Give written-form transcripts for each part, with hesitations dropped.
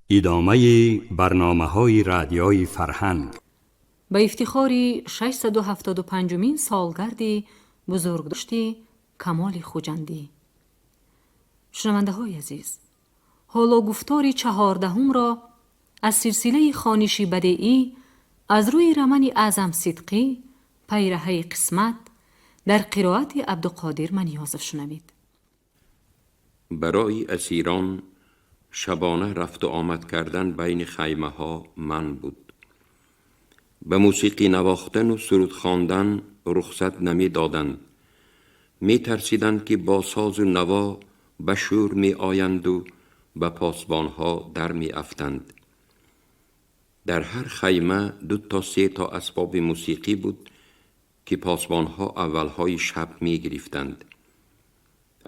Идомаи барномаҳои Радиои Фарҳанг. Ба ифтихори 675-умин солгарди бузургдошти Камоли Хуҷандӣ. Шунавандаҳои азиз, ҳоло гуфтори чаҳордаҳумро аз силсилаи хониши бадеӣ аз рӯи романи Аъзам Сидқӣ «Пайраҳаи қисмат» дар қироати Абдуқодир Маниёзов шунавед. Барои асирон шабона рафту омад кардан байни хаймаҳо манъ буд. Ба мусиқӣ навохтану суруд хондан рухсат намедоданд. Метарсиданд, ки бо созу наво ба шӯр меоянду ба посбонҳо дар меафтанд. Дар ҳар хайма ду то се то асбоби мусиқӣ буд, ки посбонҳо аввалҳои шаб мегирифтанд.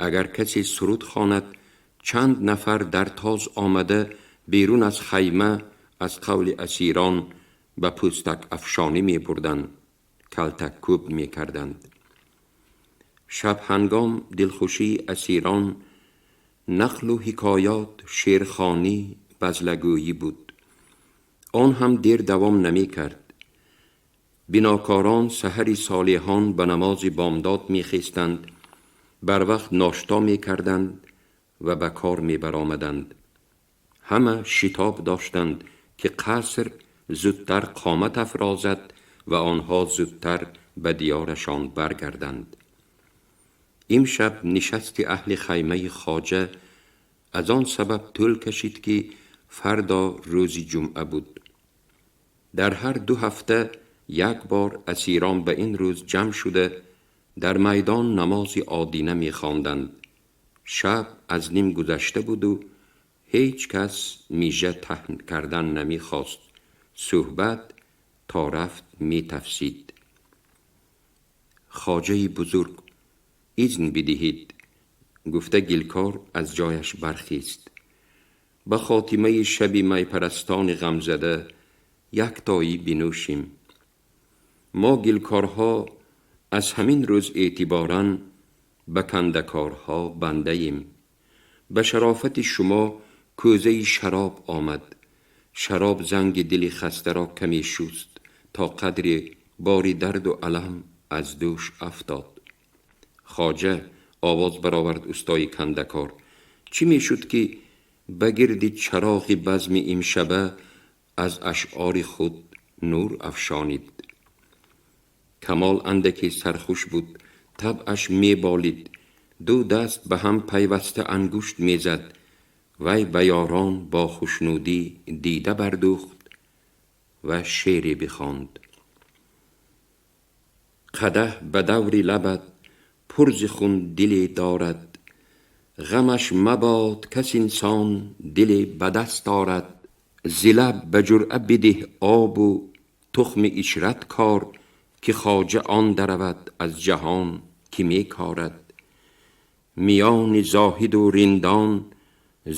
Агар касе суруд хонад, чанд нафар дар тоз омада берун аз хайма аз қавли асирон ба пӯстак афшонӣ мебурданд, калтаккӯб мекарданд. Шаб ҳангом дилхушии асирон нақлу ҳикоят, шеърхонӣ, базлагӯӣ буд. Он ҳам дер давом намекард. Бинокорон саҳари солиҳон ба намози бомдод мехестанд, барвақт ношто мекарданд ва ба кор мебаромаданд. Ҳама шитоб доштанд, ки қаср зудтар қомат афрозад ва онҳо зудтар ба диёрашон баргарданд. Имшаб нишасти аҳли хаймаи хоҷа аз он сабаб тӯл кашид, ки фардо рӯзи ҷумъа буд. Дар ҳар 2 ҳафта як бор асирон ба ин рӯз ҷамъ шуда, дар майдон намози одина мехонданд. Шаб аз ним гузашта буду ҳеҷ кас мижа таҳн кардан намехост. Суҳбат то рафт метафсид. «Хоҷаи бузург, изн бидиҳед», гуфта гилкор аз ҷояш бархест. «Ба хотимаи шаби майпарастони ғамзада яктоӣ бинӯшем. Мо гилкорҳо аз ҳамин рӯз эътиборан ба кандакорҳо бандаем. Ба шарофати шумо кӯзаи шароб омад. Шароб занги дили хастаро каме шуст, то қадри бори дарду алам аз дӯш афтод.» «Хоҷа», овоз баровард устои кандакор, «чӣ мешуд, ки ба гирди чароғи базми имшаба аз ашъори худ нур афшонид?» Камол андаке сархуш буд, табъаш меболид, ду даст ба ҳам пайваста ангушт мезад. Вай ба ёрон бо хушнудӣ дида бардӯхт ва шеъре бихонд: «Қадаҳ ба даври лабат пур зи хун диле дорад, ғамаш мабод, кас инсон диле ба даст дорад. Зи лаб ба ҷуръа бидиҳ обу тухми ишрат кор, ки хоҷа он даравад аз ҷаҳон, ки мекорад. Миёни зоҳиду риндон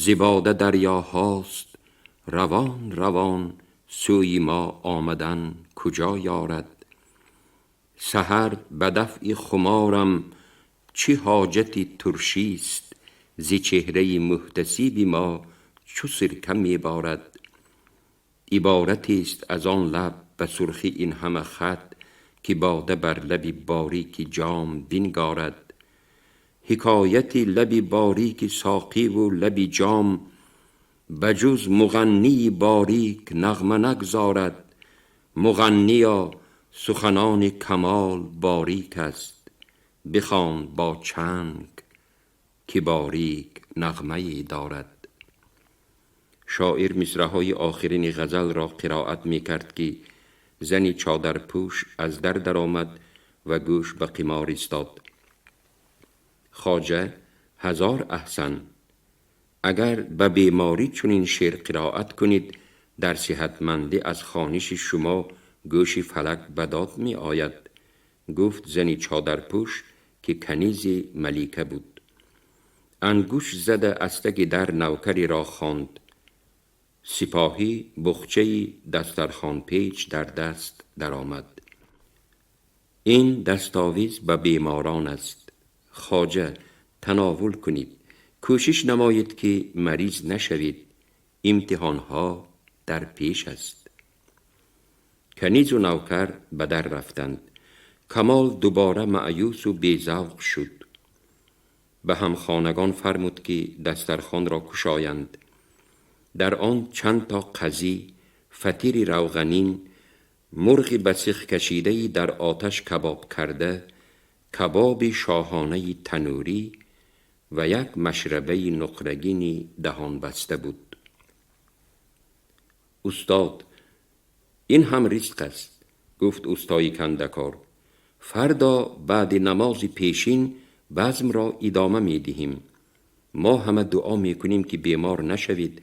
зи бода дарёҳост, равон равон сӯи мо омадан куҷо ёрад? Саҳар ба дафъи хуморам чӣ ҳоҷати туршист, зи чеҳраи муҳтасиби мо чу сирка меборад. Иборатест аз он лаб ба сурхӣ ин ҳама хат, ки бода бар лаби борики ҷом бингорад. Ҳикояти лаби борики соқиву лаби ҷом ба ҷуз муғаннии борик нағма нагзорад. Муғанниё, суханони Камол борик аст, бихон бо чанг, ки борик нағмае дорад.» Шоир мисраҳои охирини ғазалро қироат мекард, ки зани чодарпӯш аз дар даромад ва гӯш ба қимор истод. «Хоҷа, ҳазор аҳсан! Агар ба беморӣ чунин шеър қироат кунед, дар сиҳатмандӣ аз хониши шумо гӯши фалак ба дод меояд», гуфт зани чодарпӯш, ки канизи малика буд. Ангушт зада аз таги дар навкареро хонд. Сипоҳӣ буғчаи дастархонпеч дар даст даромад. «Ин дастовиз ба беморон аст, хоҷа, тановул кунед. Кӯшиш намоед, ки мариз нашавед. Имтиҳонҳо дар пеш аст. Канизу навкар ба дар рафтанд. Камол дубора маъюсу безавқ шуд. Ба ҳамхонагон фармуд, ки дастархонро кушоянд. Дар он чанд то қазӣ, фатири равғанин, мурғи ба сих кашидаи дар оташ кабоб карда, кабоби шоҳонаи танӯрӣ ва як машрабаи нуқрагини даҳонбаста буд. Устод, ин ҳам ризқ аст, гуфт устои кандакор. Фардо баъди намози пешин базмро идома медиҳем. Мо ҳама дуо мекунем, ки бемор нашавед,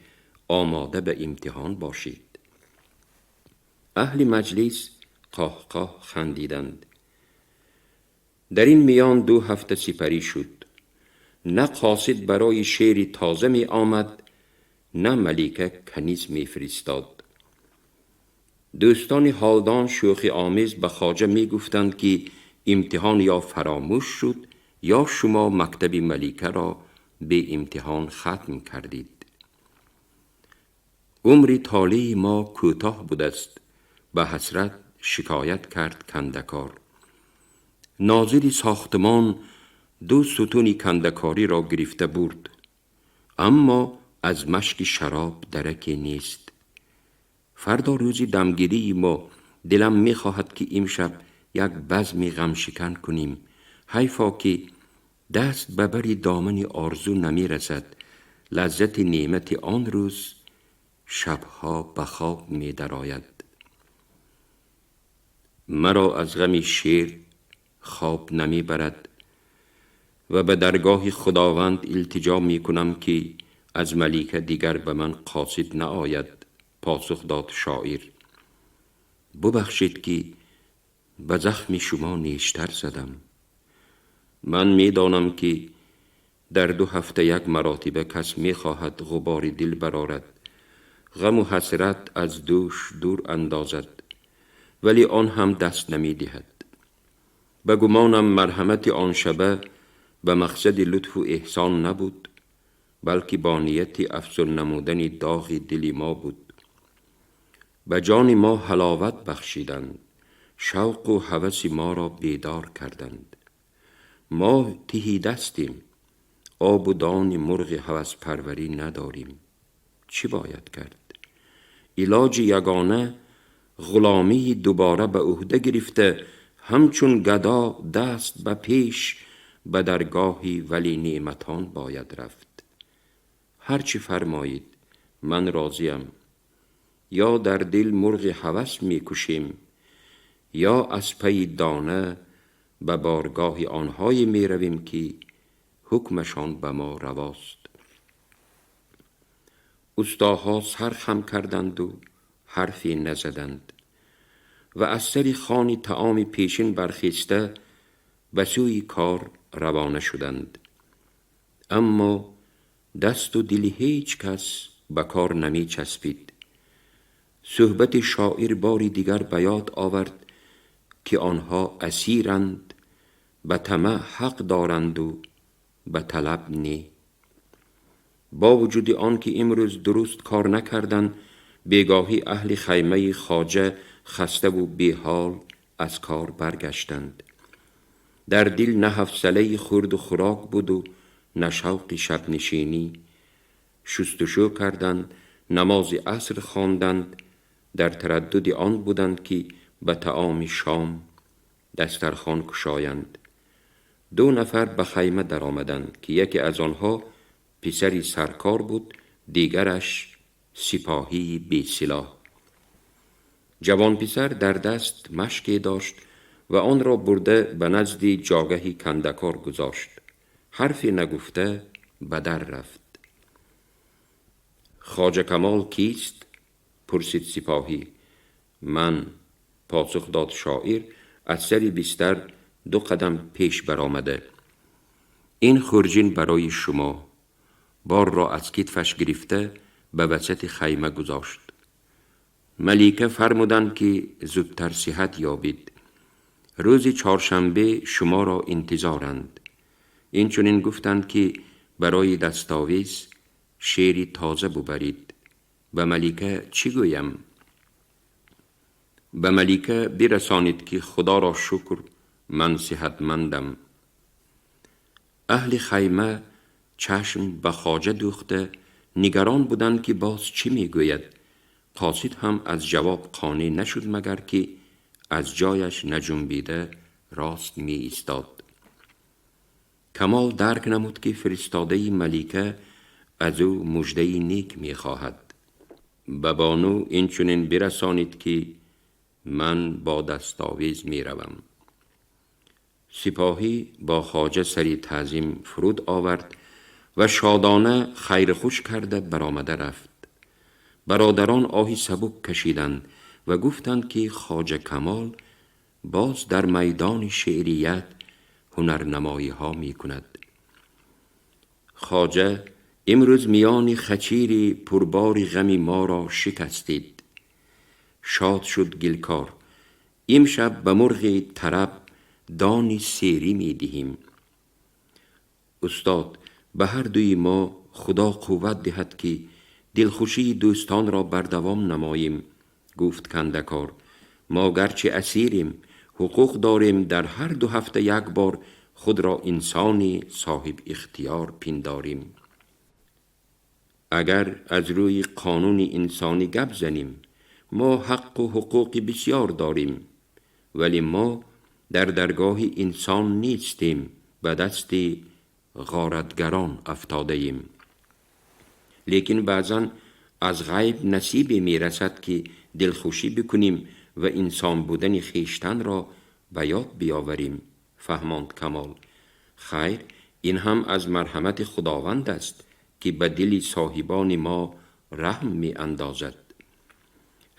омода ба имтиҳон бошед. Аҳли маҷлис қоҳқоҳ хандиданд. Дар ин миён 2 ҳафта сипарӣ шуд. На қосид барои шеъри тоза меомад, на малика каниз мефиристод. Дӯстони ҳолдон шӯхиомез ба хоҷа мегуфтанд, ки имтиҳон ё фаромӯш шуд, ё шумо мактаби маликаро беимтиҳон хатм кардед. Умри толеи мо кӯтоҳ будаст, ба ҳасрат шикоят кард кандакор. Нозири сохтмон 2 сутуни кандакориро гирифта бурд, аммо аз машки шароб дараке нест. Фардо рӯзи дамгирии мо, дилам мехоҳад, ки имшаб як базми ғамшикан кунем. Ҳайфо, ки даст ба бари домани орзу намерасад. Лаззати неъмати он рӯз шабҳо ба хоб медарояд. Маро аз ғами шеър хоб намебарад ва ба даргоҳи Худованд илтиҷо мекунам, ки аз малика дигар ба ман қосид наояд, посух дод шоир. Бубахшед, ки ба захми шумо нештар задам. Ман медонам, ки дар 2 ҳафта як маротиба кас мехоҳад ғубори дил барорад, ғаму ҳасрат аз дӯш дур андозад, вале он ҳам даст намедиҳад. Ба гумонам марҳамати он шаба ба мақсади лутфу эҳсон набуд, балки бо нияти афзун намудани доғи дили мо буд. Ба ҷони мо ҳаловат бахшиданд, шавқу ҳаваси моро бедор карданд. Мо тиҳидастем, обу дони мурғи ҳаваспарварӣ надорем. Чӣ бояд кард? Илоҷи ягона ғуломии дубора ба ӯҳда гирифта, ҳамчун гадо даст ба пеш ба даргоҳи вали неъматон бояд рафт. Ҳар чӣ фармоед, ман розиям. Ё дар дил мурғи ҳавас мекушем, ё аз пайи дона ба боргоҳи онҳое меравем, ки ҳукмашон ба мо равост. Устоҳо сар хам карданду ҳарфе назаданд ва аз сари хони таоми пешин бархеста ба сӯи кор равона шуданд. Аммо дасту дили ҳеҷ кас ба кор намечаспид. Суҳбати шоир бори дигар ба ёд овард, ки онҳо асиранд, ба тамаъ ҳақ доранду ба талаб не. Бо вуҷуди он ки имрӯз дуруст кор накарданд, бегоҳӣ аҳли хаймаи хоҷа хаставу беҳол аз кор баргаштанд. Дар дил на ҳавсалаи хӯрду хӯрок буду на шавқи шабнишинӣ. Шустушӯ карданд, намози аср хонданд, дар тараддуди он буданд, ки ба таоми шом дастархон кушоянд. 2 нафар ба хайма даромаданд, ки яке аз онҳо писари саркор буд, дигараш сипоҳии бесилоҳ. Ҷавонписар дар даст машке дошт ва онро бурда ба назди ҷогаҳи кандакор гузошт. Ҳарфе нагуфта ба дар рафт. Хоҷа Камол кист? Пурсид сипоҳӣ. Ман, посух дод шоир, аз сари бистар 2 қадам пеш баромада. Ин хурҷин барои шумо. Борро аз китфаш гирифта ба васати хайма гузошт. Малика фармуданд, ки зудтар сиҳат ёбид. Рӯзи чоршанбе шуморо интизоранд. Инчунин гуфтанд, ки барои дастовез шеъри тоза бубарид. Ба малика чӣ гӯям? Ба малика бирасонед, ки Худоро шукр, ман сиҳатмандам. Аҳли хайма чашм ба хоҷа дӯхта нигарон буданд, ки боз чӣ мегӯяд. Қосид ҳам аз ҷавоб қонеъ нашуд, магар ки аз ҷояш наҷунбида рост меистод. Камол дарк намуд, ки фиристодаи малика аз ӯ муждаи нек мехоҳад. Ба бону инчунин бирасонид, ки ман бо дастовиз меравам. Сипоҳӣ бо хоҷа сари таъзим фуруд овард ва шодона хайрхуш карда баромада рафт. Бародарон оҳи сабук кашиданд ва гуфтанд, ки хоҷа Камол боз дар майдони шеърият ҳунарнамоиҳо мекунад. Хоҷа, имрӯз миёни хачири пурбори ғами моро шикастид. Шод шуд гилкор. Имшаб ба мурғи тараб дони серӣ медиҳем. Устод, ба ҳар дуи мо Худо қувват диҳад, ки дилхушии дӯстонро бардавом намоем, гуфт кандакор. Мо гарчи асирем, ҳуқуқ дорем дар ҳар 2 ҳафта як бор худро инсони соҳиб ихтиёр пиндорем. Агар аз рӯи қонуни инсонӣ гап занем, мо ҳаққу ҳуқуқи бисёр дорем, вале мо дар даргоҳи инсон нестем, ба дасти ғоратгарон афтодаем. Лекин баъзан аз ғайб насибе мерасад, ки дилхушӣ бикунем ва инсон будани хештанро ба ёд биёварем, фаҳмонд Камол. Хайр, ин ҳам аз марҳамати Худованд аст, ки ба дили соҳибони мо раҳм меандозад.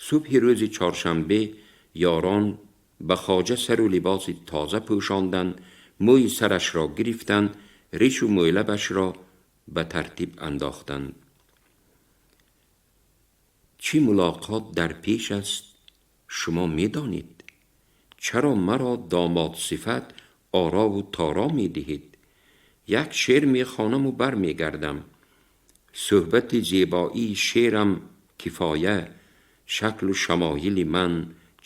Субҳи рӯзи чоршанбе ёрон ба хоҷа сару либоси тоза пӯшонданд, мӯи сарашро гирифтанд, ришу мӯйлабашро ба тартиб андохтанд. Чӣ мулоқот дар пеш аст, шумо медонед? Чаро маро домод сифат орову торо медиҳед? Як шеър мехонаму бармегардам. Суҳбати зебоии шеърам кифоя, шаклу шамоили ман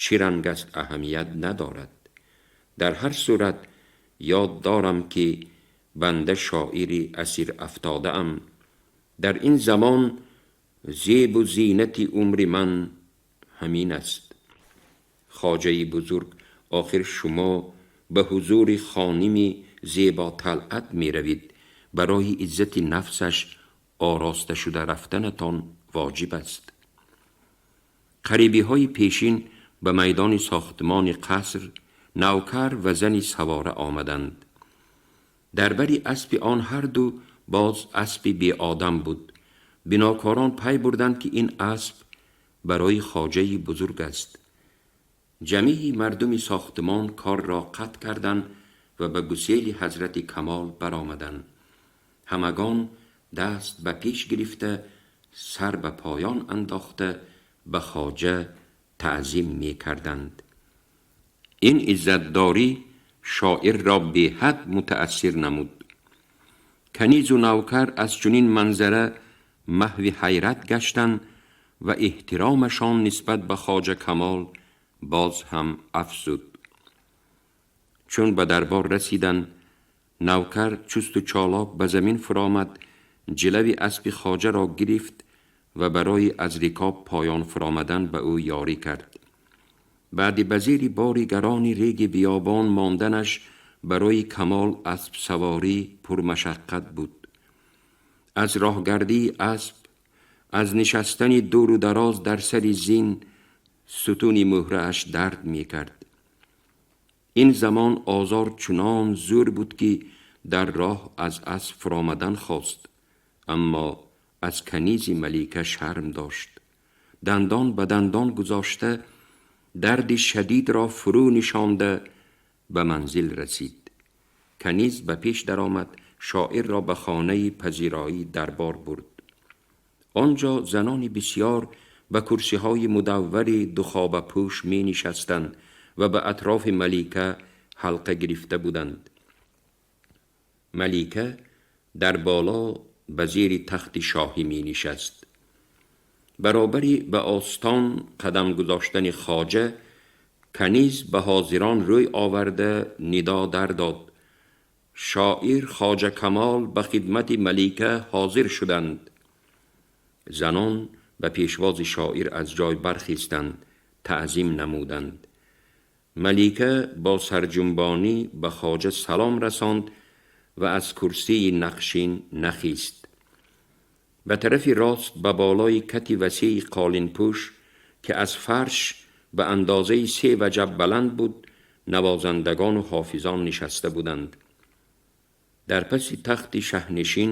чӣ ранг аст аҳамият надорад. Дар ҳар сурат ёд дорам, ки банда шоири асир афтодаам. Дар ин замон зебу зинати умри ман ҳамин аст. Хоҷаи бузург, охир шумо ба ҳузури хоними зеботалъат меравид. Барои иззати нафсаш ороста шуда рафтанатон воҷиб аст. Қарибиҳои пешин ба майдони сохтмони қаср навкар ва зани савора омаданд. Дар бари аспи он ҳарду боз аспи беодам буд. Бинокорон пай бурданд, ки ин асп барои хоҷаи бузург аст. Ҷамеи мардуми сохтмон корро қатъ карданд ва ба гусели ҳазрати Камол баромаданд. Ҳамагон даст ба пеш гирифта, сар ба поён андохта ба хоҷа таъзим мекарданд. Ин иззатдорӣ шоирро беҳад мутаассир намуд. Канизу навкар аз чунин манзара маҳви ҳайрат гаштанд ва эҳтиромашон нисбат ба хоҷа Камол боз ҳам афзуд. Чун ба дарбор расиданд, навкар чусту чолок ба замин фуромад, ҷилави аспи хоҷаро гирифт ва барои аз рикоб поён фуромадан ба ӯ ёрӣ кард. Баъди ба зери бори гарони реги биёбон монданаш барои Камол аспсаворӣ пурмашаққат буд. Аз роҳгардии асп, аз нишастани дуру дароз дар сари зин сутуни муҳрааш дард мекард. Ин замон озор чунон зӯр буд, ки дар роҳ аз асп фуромадан хост, аммо аз канизи малика шарм дошт. Дандон ба дандон гузошта, дарди шадидро фурӯ нишонда ба манзил расид. Каниз ба пеш даромад, шоирро ба хонаи пазироӣ дарбор бурд. Он ҷо занони бисёр ба курсиҳои мудаввари духобапӯш менишастанд ва ба атрофи малика ҳалқа гирифта буданд. Малика дар боло ба зери тахти шоҳӣ менишаст. Баробари ба остон қадам гузоштани хоҷа, каниз ба ҳозирон рӯй оварда нидо дар дод: шоир Хоҷа Камол ба хидмати малика ҳозир шуданд. Занон ба пешвози шоир аз ҷой бархестанд, таъзим намуданд. Малика бо сарҷунбонӣ ба хоҷа салом расонд ва аз курсии нақшин нахист. Ба тарафи рост, ба болои кати васеи қолинпӯш, ки аз фарш ба андозаи 3 ваҷаб баланд буд, навозандагон ва ҳофизон нишаста буданд. Дар паси тахти шаҳнишин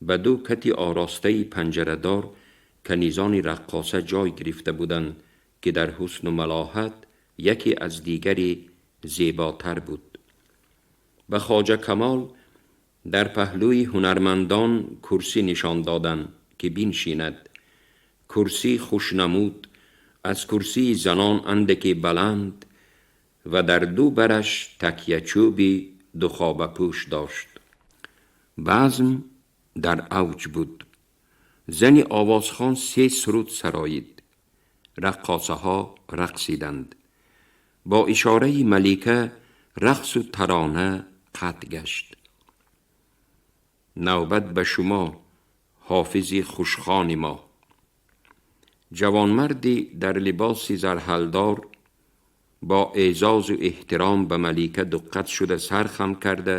ба 2 кати оростаи панҷарадор канизони раққоса ҷой гирифта буданд, ки дар ҳусну малоҳат яке аз дигаре зеботар буд. Ба Хоҷа Камол дар паҳлӯи ҳунармандон курсӣ нишон доданд, ки биншинад. Курсӣ хушнамуд, аз курсии занон андаке баланд ва дар 2 бараш такячӯби духобапӯш дошт. Базм дар авҷ буд. Зани овозхон 3 суруд сароид. Раққосаҳо рақсиданд. Бо ишораи малика рақсу тарона қатъ гашт. Навбат ба шумо, ҳофизи хушхони мо. Ҷавонмарди дар либоси зарҳалдор бо эъзозу эҳтиром ба малика дуққат шуда сар хам карда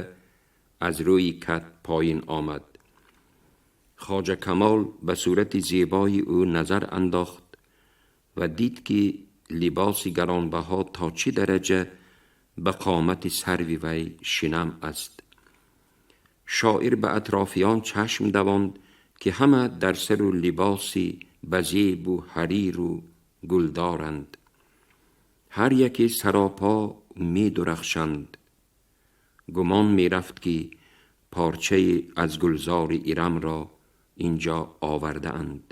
аз рӯи кат поин омад. Хоҷа Камол ба сурати зебои ӯ назар андохт ва дид, ки либоси гаронбаҳо то чӣ дараҷа ба қомати сарви вай шинам аст. Шоир ба атрофиён чашм давонд, ки ҳама дар сару либоси ба зебу ҳариру гулдоранд. Ҳар яке саропо медурахшанд. Гумон мерафт, ки парчае аз гулзори Ирамро инҷо овардаанд.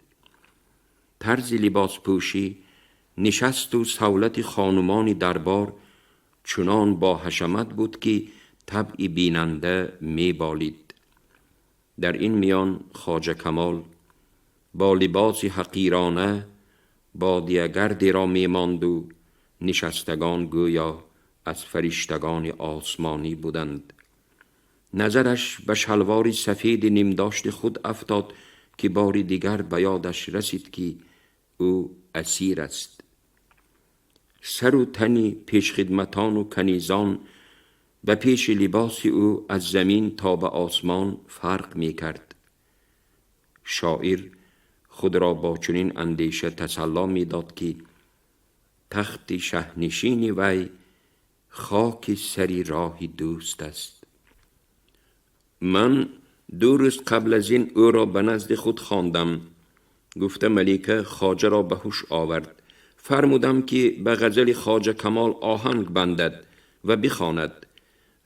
Тарзи либоспӯшӣ, нишасту савлати хонумони дарбор чунон бо ҳашамат буд, ки табъи бинанда меболид. Дар ин миён Хоҷа Камол бо либоси ҳақирона бодиягардеро мемонду нишастагон гӯё аз фариштагони осмонӣ буданд. Назараш ба шалвори сафеди нимдошти худ афтод, ки бори дигар ба ёдаш расид, ки ӯ асир аст. Сару тани пешхидматону канизон ба пеши либоси ӯ аз замин то ба осмон фарқ мекард. Шоир худро бо чунин андеша тасалло медод, ки тахти шаҳнишини вай хоки сари роҳи дӯст аст. Ман 2 рӯз қабл аз ин ӯро ба назди худ хондам, гуфта малика хоҷаро ба ҳуш овард. Фармудам, ки ба ғазали Хоҷа Камол оҳанг бандад ва бихонад.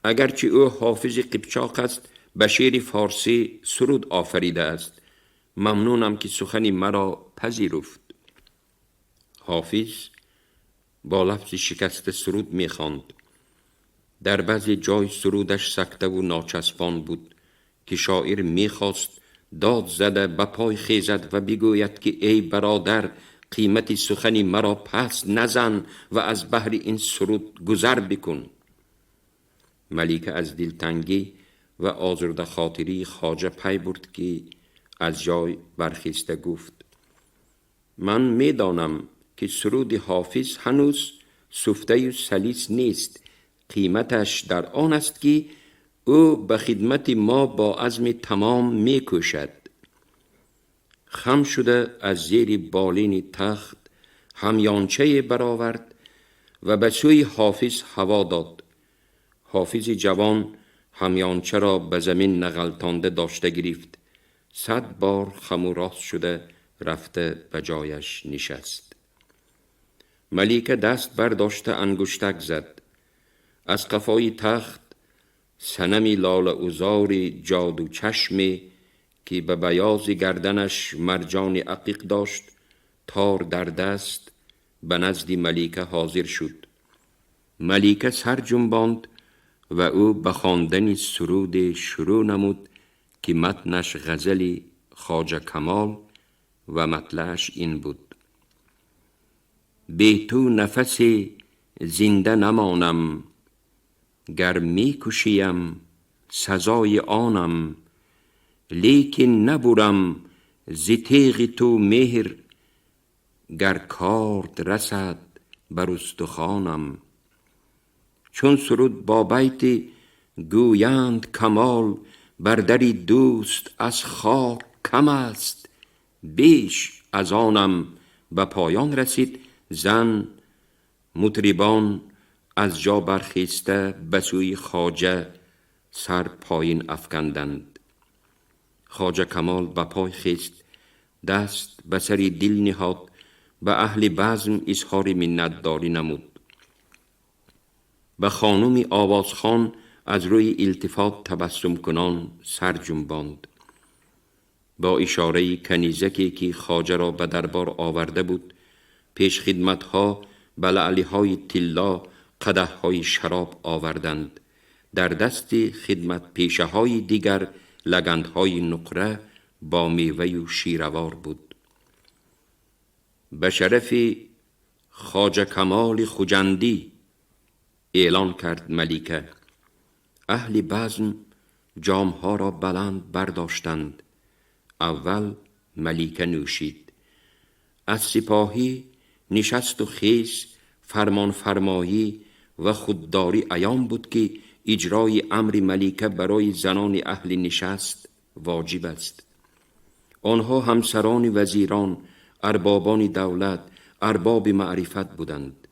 Агарчи ӯ ҳофизи қипчоқ аст, ба шеъри форсӣ суруд офаридааст. Мамнунам, ки сухани маро пазируфт. Ҳофиз бо лафзи шикаста суруд мехонд. Дар баъзе ҷой сурудаш сактаву ночаспон буд, ки шоир мехост дод зада ба пой хезад ва бигӯяд, ки эй бародар, қимати сухани маро пас назан ва аз баҳри ин суруд гузар бикун. Малика аз дилтангӣ ва озурдахотирии хоҷа пай бурд, ки аз ҷой бархеста гуфт: ман медонам, ки суруди ҳофиз ҳанӯз суфтаю салис нест. Қиматаш дар он аст, ки ӯ ба хидмати мо бо азми тамом мекӯшад. Хам шуда аз зери болини тахт ҳамёнчае баровард ва ба сӯи ҳофиз ҳаво дод. Ҳофизи ҷавон ҳамёнчаро ба замин нағалтонда дошта гирифт. 100 бор хаму рост шуда рафта ба ҷояш нишаст. Малика даст бардошта ангуштак зад. Аз қафои тахт санами лолаузори ҷодучашме, ки ба баёзи гарданаш марҷони ақиқ дошт, тор дар даст ба назди малика ҳозир шуд. Малика сар ҷунбонд ва ӯ ба хондани суруде шурӯъ намуд, ки матнаш ғазали Хоҷа Камол و مطلعش این بود: بی تو نفسی زنده نمانم، گر می کشیم سزای آنم، لیکن نبرم ز تیغ تو مهر، گر کارد رسد بر استخوانم. چون سرود با بیت گویند کمال بر در دوست از خاک کم است بیش از آنم به پایان رسید، زن مطربان از جا برخیسته به سوی خواجه سر پایین افکندند. خواجه کمال به پای خیست، دست به سر دل نهاد، به اهل بزم اظهار منتداری نمود. به خانم آوازخوان از روی التفات تبسم کنان سر جنباند. با اشاره کنیزکی که خواجه را به دربار آورده بود، پیش خدمتها به لعلیهای طلا قدحهای شراب آوردند. در دست خدمت پیشه های دیگر لگندهای نقره با میوه و شیروار بود. به شرف خواجه کمال خجندی اعلان کرد ملیکه. اهل بزم جامها را بلند برداشتند. اول ملیکه نوشید. از سپاهی نشست و خیز، فرمان فرمایی و خودداری عیان بود که اجرای امر ملیکه برای زنان اهل نشست واجب است. آنها همسران وزیران، اربابان دولت، ارباب معرفت بودند.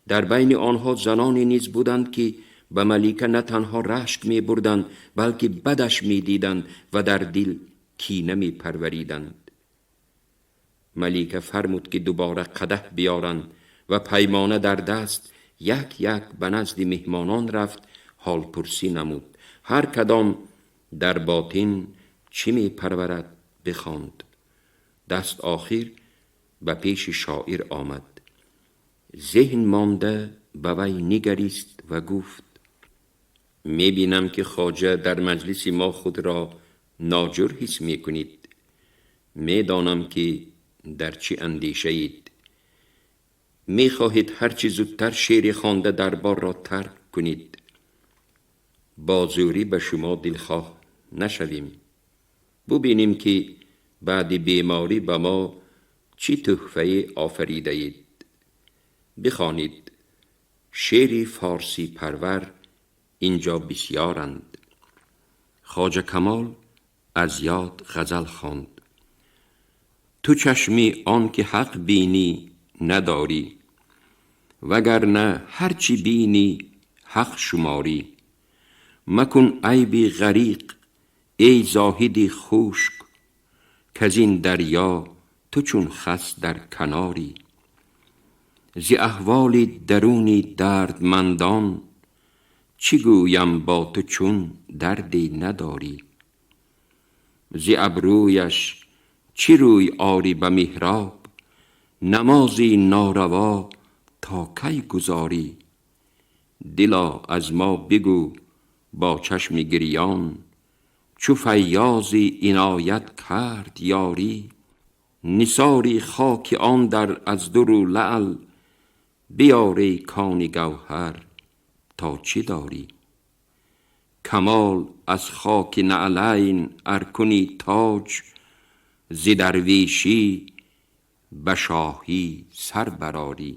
در بین آنها زنانی نیز بودند که به ملیکه نه تنها رشک می بردند، بلکه بدش می دیدند و در دل کینه می پروریدند. ملیکه فرمود که دوباره قدح بیارند و پیمانه در دست یک یک به نزد مهمانان رفت، حال پرسی نمود. هر کدام در باطن چی می پرورد بخواند. دست آخر به پیش شاعر آمد. ذهن مانده به وی نگریست و گفت: می بینم که خواجه در مجلس ما خود را ناجور حس می کنید. می دانم که در چه اندیشه اید. می خواهید هرچی زودتر شعر خوانده دربار را ترک کنید. با زوری به شما دلخواه نشویم. ببینیم که بعد بیماری به ما چی تحفه آفریده اید. بخوانید. شعر فارسی پرور اینجا بسیارند. خواجه کمال از یاد غزل خواند: تو چشمی آن که حق بینی نداری، وگرنه هرچی بینی حق شماری. مکن عیب غریق ای زاهد خشک، کزین دریا تو چون خس در کناری. ز احوال درون دردمندان چی گویم با تو چون دردی نداری. ز ابرویش چی روی آری به محراب، نمازی ناروا تا کی گزاری. دلا از ما بگو با چشم گریان، چو فیاضی عنایت کرد یاری. نثاری خاک آن در از در و لعل، بیار ای کان گوهر تا چه داری. کمال از خاک نعلین ار کنی تاج، ز درویشی به شاهی سر برآری.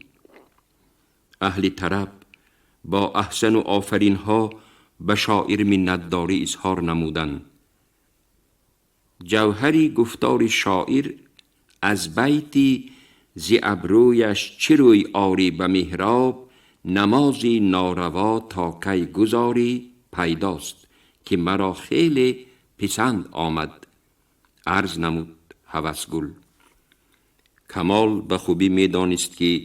اهل طرب با احسن و آفرین ها به شاعر منتداری اظهار نمودند. جوهری گفتار شاعر از بیتی ز ابرویش چه روی آری به محراب، نمازی ناروا تا کی گزاری پیداست که مرا خیلی پسند آمد. عرض نمود هوسگل. کمال به خوبی می دانست که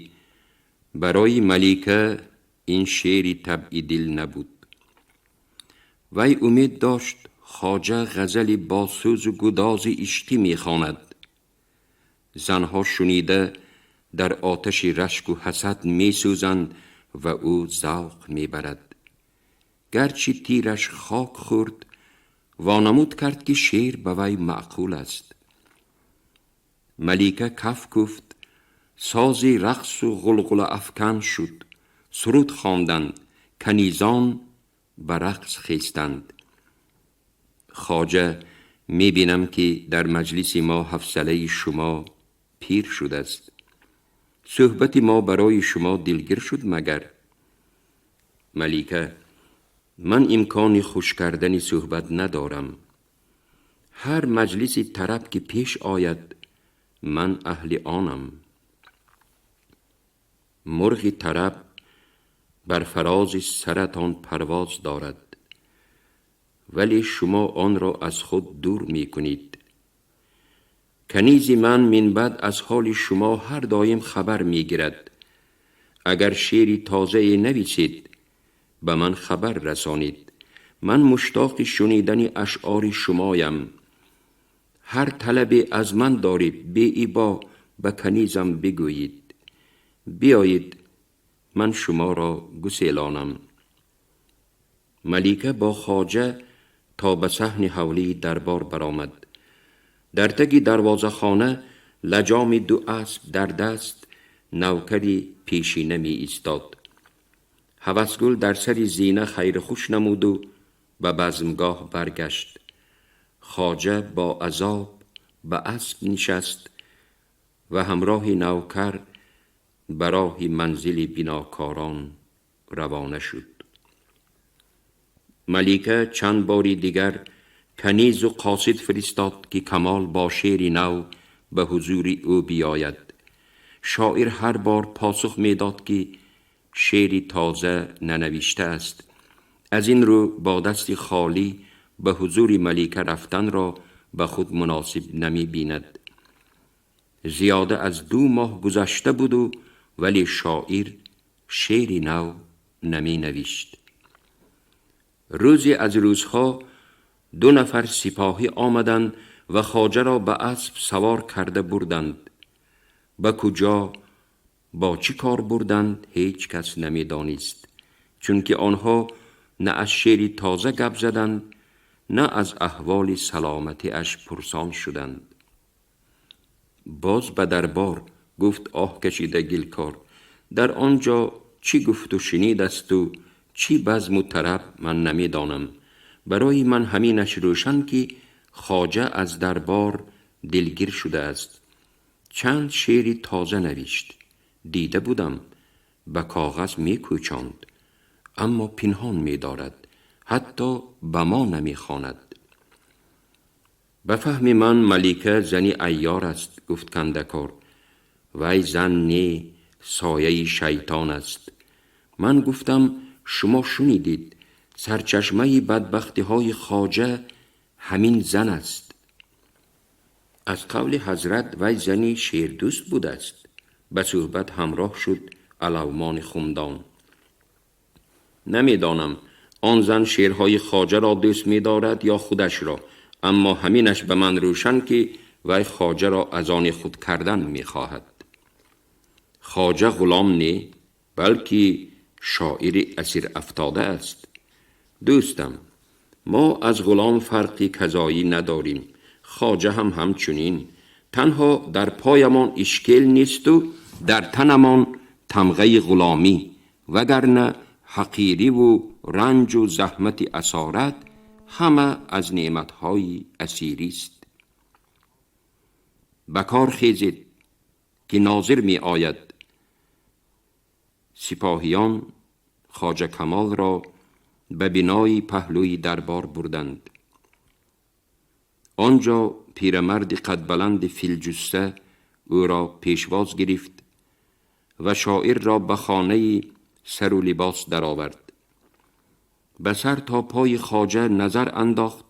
برای ملیکه این شعر طبع دل نبود. وی امید داشت خواجه غزل با سوز و گداز عشقی می خواند. زنها شنیده در آتش رشک و حسد می سوزند و او ذوق می برد. گرچه تیرش خاک خورد، وانمود کرد که شعر به وی معقول است. Малика каф куфт, сози рақсу ғулғулаафкан шуд, суруд хонданд, канизон ба рақс хестанд. Хоҷа, мебинам, ки дар маҷлиси мо ҳавсалаи шумо пир шудааст. Суҳбати мо барои шумо дилгир шуд магар? Малика, ман имкони хуш кардани суҳбат надорам. Ҳар маҷлиси тараб ки пеш ояд, ман аҳли онам. Мурғи тараб бар фарози саратон парвоз дорад, вале шумо онро аз худ дур мекунед. Канизи ман минбаъд аз ҳоли шумо ҳар доим хабар мегирад. Агар шеъри тозае нависед, ба ман хабар расонед. Ман муштоқи шунидани ашъори шумоям. Ҳар талабе аз ман доред, беибо ба канизам бигӯед. Биёед, ман шуморо гуселонам. Малика бо хоҷа то ба саҳни ҳавлии дарбор баромад. Дар таги дарвозахона лаҷоми ду асп дар даст навкари пешина меистод. Ҳавасгул дар сари зина хайрухуш намуду ба базмгоҳ баргашт. Хоҷа бо азоб ба асп нишаст ва ҳамроҳи навкар ба роҳи манзили бинокорон равона шуд. Малика чанд бори дигар канизу қосид фиристод, ки Камол бо шеъри нав ба ҳузури ӯ биёяд. Шоир ҳар бор посух медод, ки шеъри тоза нанавиштааст, аз ин рӯ бо дасти холӣ ба ҳузури малика рафтанро ба худ муносиб намебинад. Зиёда аз 2 моҳ гузашта буду, вале шоир шеъри нав наменавишт. Рӯзе аз рӯзҳо ду нафар сипоҳӣ омаданд ва хоҷаро ба асп савор карда бурданд. Ба куҷо, бо чӣ кор бурданд, ҳеҷ кас намедонист, чунки онҳо на аз шеъри тоза гап заданд, на аз аҳволи саломатиаш пурсон шуданд. Боз ба дарбор, гуфт оҳ кашида гилкор. Дар он ҷо чӣ гуфту шунид асту чӣ базму тараб, ман намедонам. Барои ман ҳаминаш рӯшан, ки хоҷа аз дарбор дилгир шудааст. Чанд шеъри тоза навишт, дида будам, ба коғаз мекӯчонд, аммо пинҳон медорад, ҳатто ба мо намехонад. Ба фаҳми ман, малика зани айёр аст, гуфт кандакор. Вай зан не, сояи шайтон аст. Ман гуфтам, шумо шунидед, сарчашмаи бадбахтиҳои хоҷа ҳамин зан аст. Аз қавли ҳазрат, вай зани шеърдӯст будааст, ба суҳбат ҳамроҳ шуд алавмони хумдон. Намедонам, он зан шеърҳои хоҷаро дӯст медорад ё худашро, аммо ҳаминаш ба ман рӯшан, ки вай хоҷаро аз они худ кардан мехоҳад. Хоҷа ғулом не, балки шоири асир афтода аст. Дӯстам, мо аз ғулом фарқи казоӣ надорем, хоҷа ҳам ҳамчунин. Танҳо дар поямон ишкел несту дар танамон тамғаи ғуломӣ, вагарна ҳақириву ранҷу заҳмати асорат ҳама аз неъматҳои асирист. Ба кор хезед, ки нозир меояд. Сипоҳиён хоҷа Камолро ба бинои паҳлӯи дарбор бурданд. Он ҷо пирамарди қадбаланди филҷусса ӯро пешвоз гирифт ва шоирро ба хонаи сару либос даровард. Ба сар то пои хоҷа назар андохт,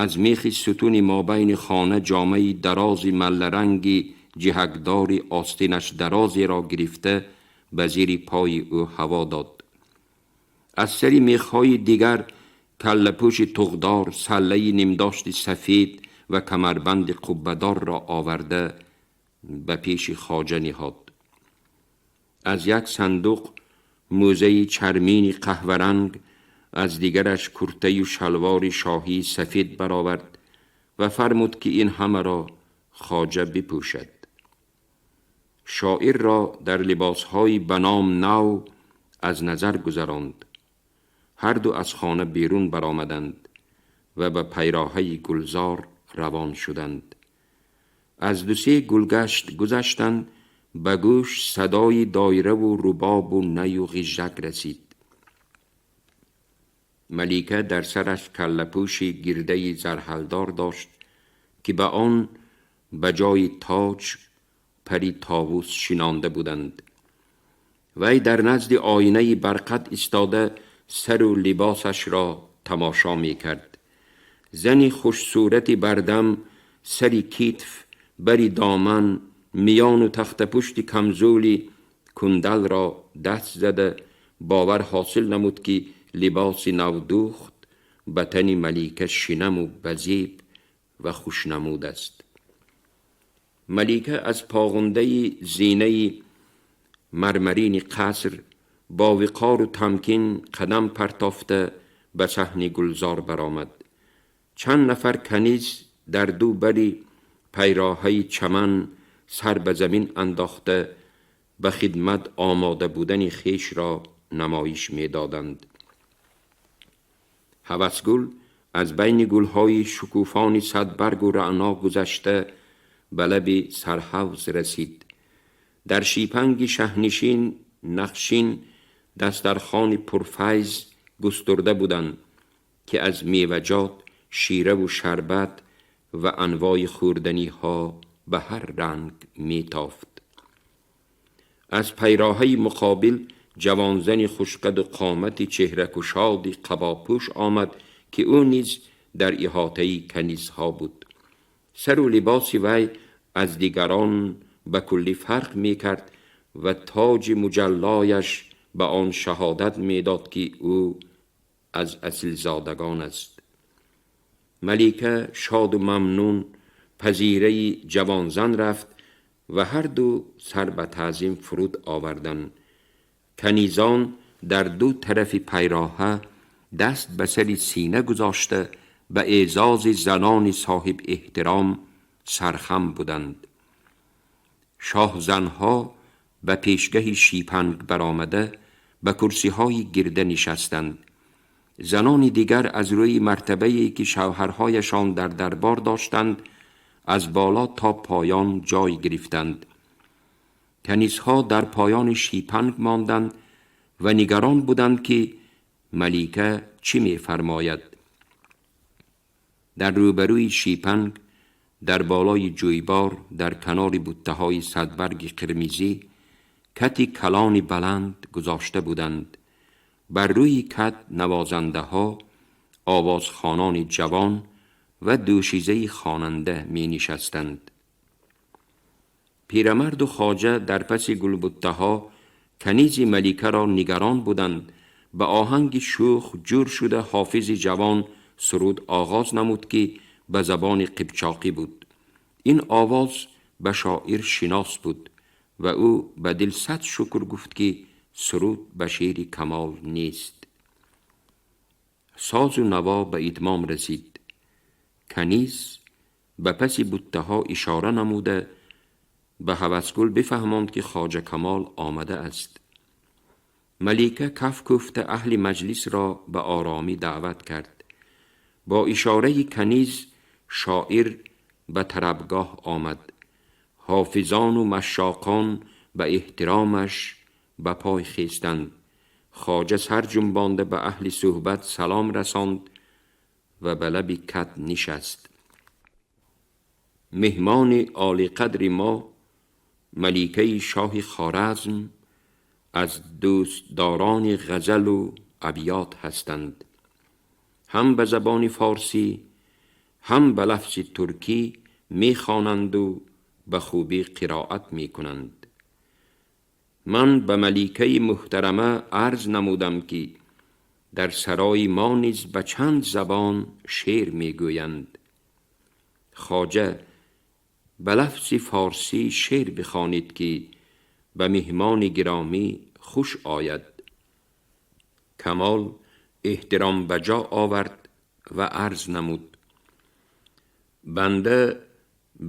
аз мехи сутуни мобайни хона ҷомаи дарози малларанги ҷиҳакдори остинаш дарозеро гирифта, ба зери пои ӯ ҳаво дод. Аз сари мехҳои дигар каллапӯши туғдор, саллаи нимдошти сафед ва камарбанди қуббадорро оварда, ба пеши хоҷа ниҳод. Аз як сандуқ мӯзаи чармини қаҳваранг, аз дигараш куртаю шалвори шоҳии сафед баровард ва фармуд, ки ин ҳамаро خواجه بپوشد. شاعر را در لباسهای بنام نو از نظر گذراند. هر دو از خانه بیرون برآمدند و به پیراهه گلزار روان شدند. از دو سه گلگشت گذشتند، به گوش صدای دایره و رباب و نی و غیژک رسید. ملیکه در سرش کله‌پوش گرده زرحلدار داشت که به آن به جای تاج پری طاووس شینانده بودند. وی در نزد آینه برقد ایستاده سر و لباسش را تماشا می کرد. زنی خوش صورت بردم، سری کتف، بری دامن، میان و تخت پشت کمزولی کندل را دست زده باور حاصل نمود که لباس نودوخت به تن ملیکه شینم و بزیب و خوشنمود است. ملیکه از پاغنده زینه مرمرین قصر با وقار و تمکین قدم پرتافته به صحن گلزار برآمد. چند نفر کنیز در دو بری پیراهه چمن سر به زمین انداخته به خدمت آماده بودن خویش را نمایش میدادند. هوسگل از بین گلهای شکوفان صدبرگ و رعنا گذشته به لب سرحوض رسید. در شیپنگ شهنشین نقشین دسترخوان پرفیض گسترده بودند که از میوه‌جات، شیره و شربت و انواع خوردنی ها به هر رنگ میتافت. از پیراهه مقابل جوانزن خوشقد و قامت چهره کشاد قباپوش آمد که او نیز در احاطه کنیزها بود. سر و لباس وی از دیگران به کلی فرق می کرد و تاج مجلایش به آن شهادت می داد که او از اصیل زادگان است. ملیکه شاد و ممنون پذیره جوانزن رفت و هر دو سر به تعظیم فرود آوردند. کنیزان در دو طرف پیراهه دست به سر سینه گذاشته به اعزاز زنان صاحب احترام سرخم بودند. شاه زنها به پیشگه شیپنگ برآمده به کرسی های گرده نشستند. زنان دیگر از روی مرتبه‌ای که شوهرهایشان در دربار داشتند از بالا تا پایان جای گرفتند. کنیزها در پایان شیپنگ ماندند و نگران بودند که ملیکه چی می‌فرماید. در روبروی شیپنگ، در بالای جویبار، در کنار بوته‌های صدبرگ قرمزی، کتی کلان بلند گذاشته بودند. بر روی کت نوازنده ها، آوازخوانان جوان و دوشیزه خواننده می نشستند. پیرمرد و خواجه در پس گلبوته ها کنیز ملیکه را نگران بودند. به آهنگ شوخ جور شده حافظ جوان سرود آغاز نمود که به زبان قبچاقی بود. این آواز به شاعر شناس بود و او به دل صد شکر گفت که سرود به شعر کمال نیست. ساز و نوا به اتمام رسید. کنیز به پس بوته ها اشاره نموده به هوسگل بفهماند که خواجه کمال آمده است. ملیکه کف کوفته اهل مجلس را به آرامی دعوت کرد. با اشاره کنیز شاعر به طربگاه آمد. حافظان و مشاقان به احترامش به پای خیستند. خواجه سر جنبانده به اهل صحبت سلام رساند و به لب کت نشست. مهمان عالی قدر ما ملیکه شاه خوارزم از دوستداران غزل و ابیات هستند. هم به زبان فارسی هم به لفظ ترکی میخوانند و به خوبی قرائت میکنند. من به ملیکه محترمه عرض نمودم که در سرای ما نیز به چند زبان شعر میگویند. خواجه به لفظ فارسی شعر بخوانید که به مهمان گرامی خوش آید. کمال احترام به جا آورد و عرض نمود: بنده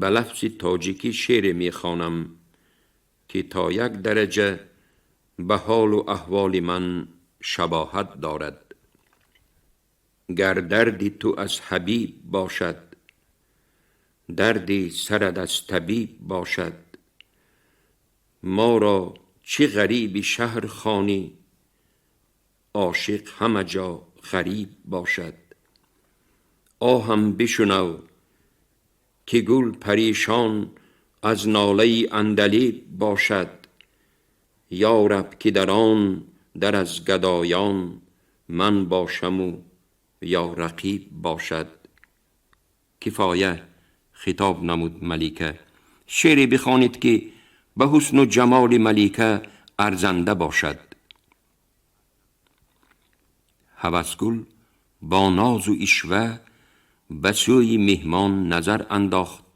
Ба лафзи тоҷикӣ шеъре мехонам, ки то як дараҷа ба ҳолу аҳволи ман шабоҳат дорад. Гар дарди ту аз ҳабиб бошад, дарди сарат аз табиб бошад. Моро чӣ ғариби шаҳр хонӣ, ошиқ ҳама ҷо ғариб бошад. Оҳам бишунав, ки гул паришон аз нолаи андалиб бошад. Ё раб, ки дар он дар аз гадоён ман бошаму ё рақиб бошад. Кифоя, хитоб намуд малика, шеъре бихонед, ки ба ҳусну ҷамоли малика арзанда бошад. Ҳавасгул бо нозу ишва ба сӯи меҳмон назар андохт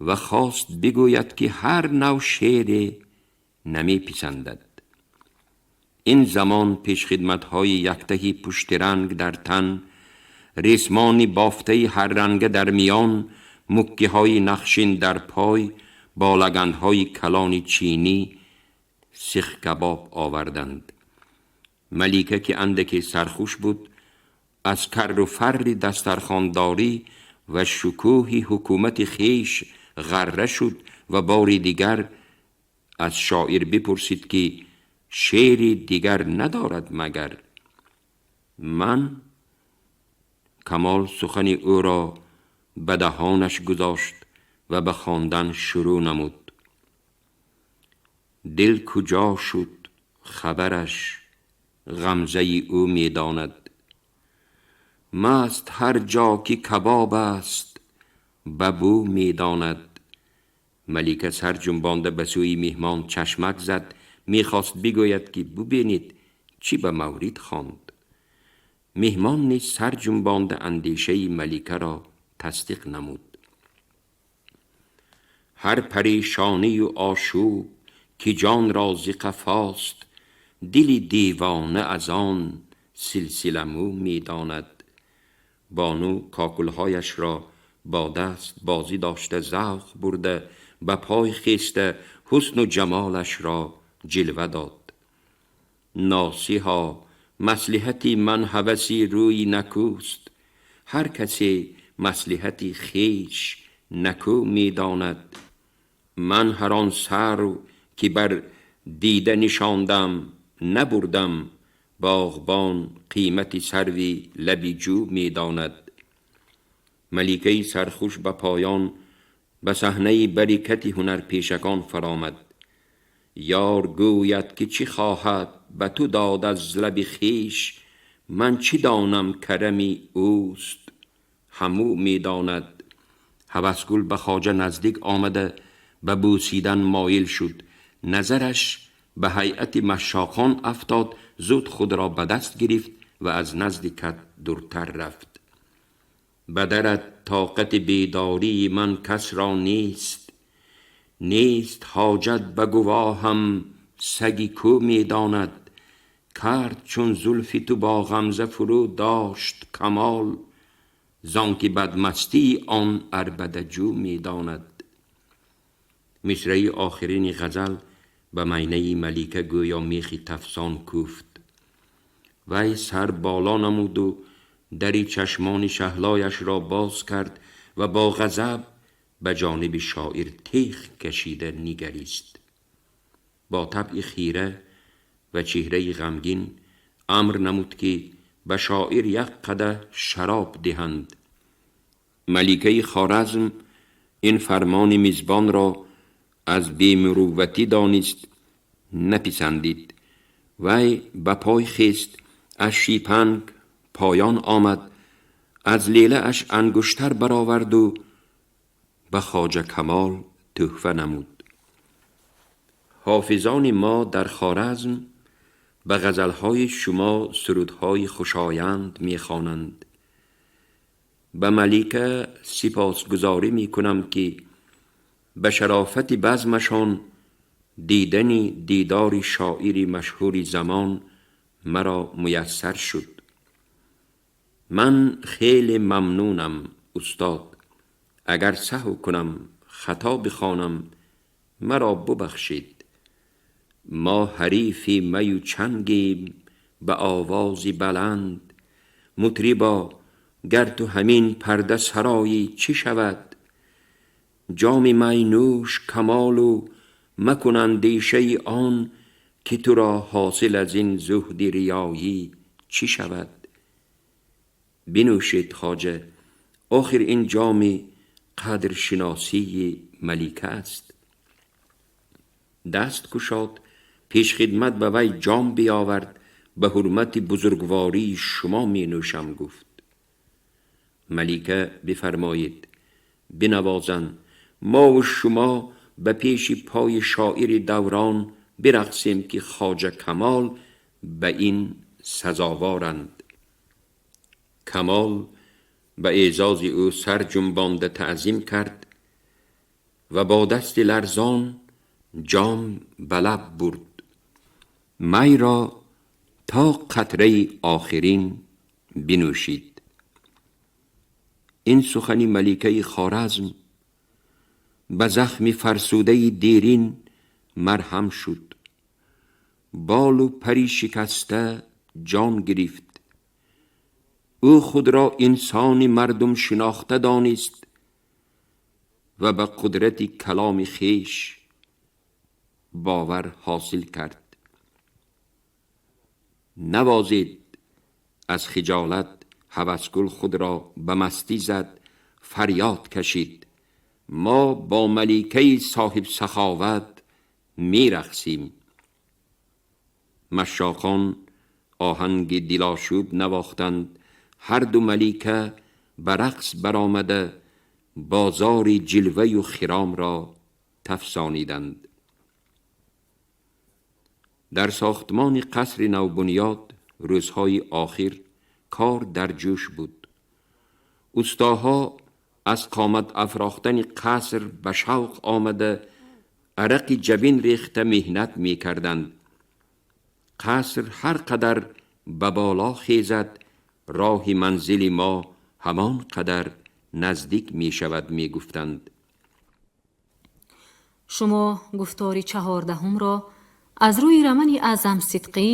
ва хост бигӯяд, ки ҳар нав шеъре намеписандад. Ин замон пешхидматҳои яктаҳи пуштиранг дар тан, ресмони бофтаи ҳарранга дар миён, муккиҳои нақшин дар пой, бо лаганҳои калони чинӣ сихкабоб оварданд. Малика, ки андаке сархуш буд, аз карру фарри дастархондорӣ ва шукӯҳи ҳукумати хеш ғарра шуд ва бори дигар аз шоир бипурсид, ки шеъри дигар надорад магар. Ман Камол сухани ӯро ба даҳонаш гузошт ва ба хондан шурӯъ намуд. Дил куҷо шуд, хабараш ғамзаи ӯ медонад. Маст ҳар ҷо ки кабоб аст, ба бӯ медонад. Малика сар ҷунбонда ба сӯи меҳмон чашмак зад, мехост бигӯяд, ки бубинед, чӣ ба маврид хонд. Меҳмон низ сар ҷунбонда андешаи маликаро тасдиқ намуд. Ҳар парешонию ошӯб, ки ҷонро зи қафост, дили девона аз он силсиламӯ медонад. Бону кокулҳояшро бо даст бозӣ дошта, завқ бурда, ба пой хеста, ҳусну ҷамолашро ҷилва дод. Носиҳо, маслиҳати ман ҳаваси рӯи накӯст. Ҳар касе маслиҳати хеш накӯ медонад. Ман ҳар он сарв, ки бар дида нишондам, набурдам. Боғбон қимати сарви лаби ҷӯ медонад. Маликаи сархуш ба поён ба саҳнаи барикати ҳунарпешагон фаромад. Ёр гӯяд, ки чӣ хоҳад, ба ту дод аз лаби хеш. Ман чӣ донам, карами ӯст, ҳамӯ медонад. Ҳавасгул ба хоҷа наздик омада, ба бӯсидан моил шуд. Назараш ба ҳайати машшоқон афтод, зуд худро ба даст гирифт ва аз назди кат дуртар рафт. Ба дарат тоқати бедории ман кас ро нест. Нест ҳоҷат ба гувоҳам, саги кӯ медонад. Кард чун зулфи ту бо ғамза фурӯ дошт камол, зон ки бадмастии он арбадаҷӯ медонад. Мисраи охирини ғазал ба майнаи малика гӯё мехи тафсон кӯфт. Вай сар боло намуду дари чашмони шаҳлояшро боз кард ва бо ғазаб ба ҷониби шоир теғ кашида нигарист. Бо табъи хира ва чеҳраи ғамгин амр намуд, ки ба шоир як қадаҳ шароб диҳанд. Маликаи Хоразм ин фармони мизбонро аз бемурувватӣ донист, написандид. Вай ба пой хест, аз шипанг поён омад, аз лелааш ангуштар бароварду ба Хоҷа Камол тӯҳфа намуд. Ҳофизони мо дар Хоразм ба ғазалҳои шумо сурудҳои хушоянд мехонанд. Ба малика сипосгузорӣ мекунам, ки ба шарофати базмашон дидани дидори шоири машҳури замон маро муяссар шуд. Ман хеле мамнунам, устод. Агар саҳв кунам, хато бихонам, маро бубахшед. Мо ҳарифи маю чангем ба овози баланд. Мутрибо, гар ту ҳамин парда сароӣ, чӣ шавад? Ҷоми май нӯш, Камолу макун андешаи он, ки туро ҳосил аз ин зуҳди риёӣ чӣ шавад. Бинӯшед, хоҷа, охир ин ҷоми қадршиносии малика аст. Даст кушод, пешхидмат ба вай ҷом биёвард. Ба ҳурмати бузургвории шумо менӯшам, гуфт. Малика бифармоед, бинавозанд, мову шумо ба пеши пои шоири даврон бирақсем, ки хоҷа Камол ба ин сазоворанд. Камол ба эъзози ӯ сар ҷунбонда таъзим кард ва бо дасти ларзон ҷом ба лаб бурд. Майро то қатраи охирин бинӯшид. Ин сухани маликаи Хоразм ба захми фарсудаи дерин марҳам шуд. Болу пари шикаста ҷон гирифт. Ӯ худро инсони мардум шинохта донист ва ба қудрати каломи хеш бовар ҳосил кард. Навозед! Аз хиҷолат ҳавасгул худро ба мастӣ зад, фарёд кашид: мо бо маликаи соҳибсаховат мерақсем. Машшоқон оҳанги дилошӯб навохтанд. Ҳар ду малика ба рақс баромада, бозори ҷилваю хиромро тафсониданд. Дар сохтмони қасри навбунёд рӯзҳои охир кор дар ҷӯш буд. Устоҳо аз қомат афрохтани қаср ба шавқ омада, арақи ҷабин рехта меҳнат мекарданд. Қаср ҳар қадар ба боло хезад, роҳи манзили мо ҳамон қадар наздик мешавад, мегуфтанд. Шумо гуфтори чаҳордаҳумро аз рӯи романи Аъзам Сидқӣ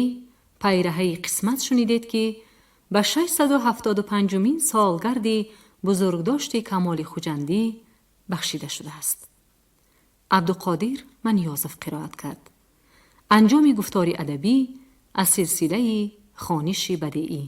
«Пайраҳаи қисмат» шунидед, ки ба 675-умин солгарди бузургдошти Камоли Хуҷандӣ бахшида шудааст. Абдуқодир Маниёзов қироат кард. Анҷоми гуфтори адабӣ аз силсилаи хониши бадеӣ.